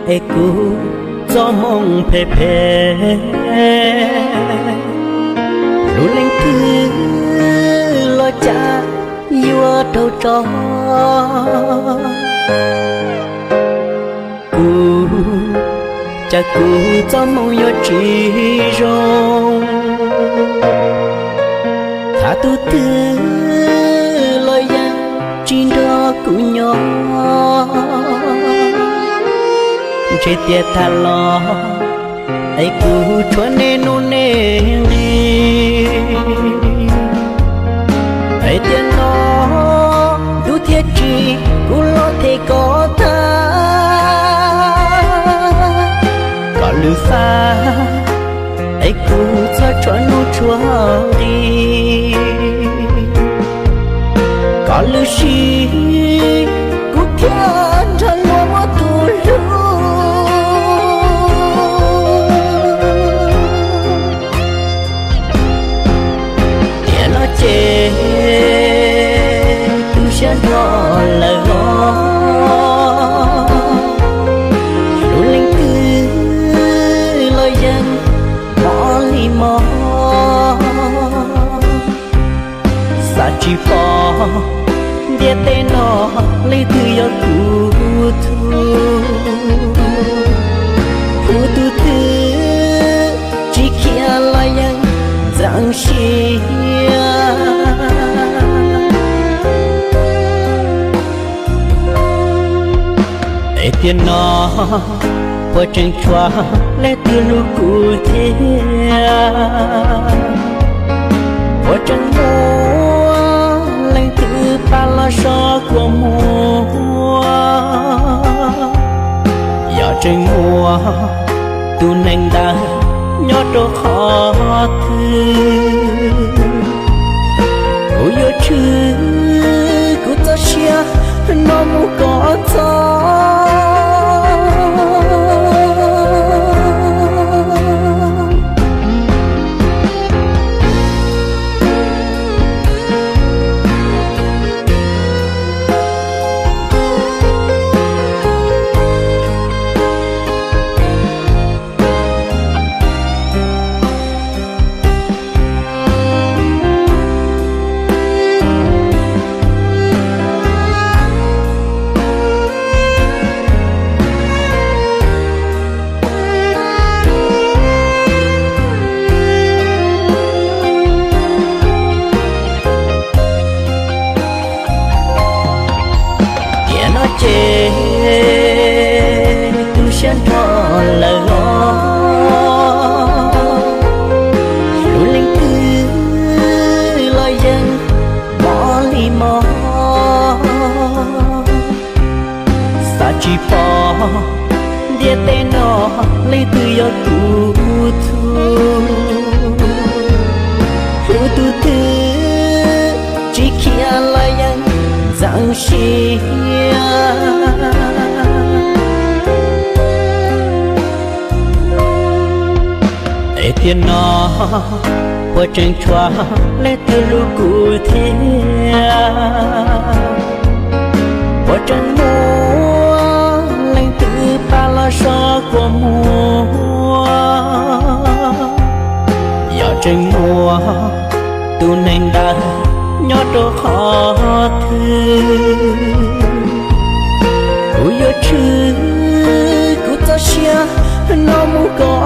Es kuv txoj moo phem phem, lub leej twg los cas yuav raug tso. Kuv, cas kuv txoj moo yuav tsis zoo. Thab tus twg los yeej tsis nrog kuv nyob. Ntshe tias tag los es kuv tshuav nej nuj nej nqi. Es tiam no ntuj thiaj tsim, kuv los them koj tag. Koj lwm faj, es kuv txhob tshuav nuj tshuav nqi. Koj lwm sim, kuv thiaj nrog luag muaj tus hlub. Tiam no ces tu siab nrho lawm os. Lub leej twg los yeej mob li mob. Xav tsis pom ntiaj teb no leej twg yog kuv tug. Kuv tus twg tsis khiav los yeej ntxeev siab. Es tiam no puas tseem tshuav leej twg hlub kuv thiab? Puas tseem muaj leej twg pab los so kua muag? Yog tseem muaj tus neeg ntawd nyob rau qhov twg, kuv yuav tshwm kuv txoj sia no mus kom txog. Tiam no ces tu siab nrho lawm los, lub leej twg los yeej mob li mob. Xav tsis pom ntiaj teb no leej twg yog kuv tug. Kuv tus twg tsis khiav los yeej ntxeev siab. Es tiam no puas tseem tshuav leej twg hlub kuv thiab? Puas tseem muaj leej twg pab los so kua muag? Yog tseem muaj tus neeg ntawd nyob rau qhov twg, kuv yuav tshwm kuv txoj sia no mus kom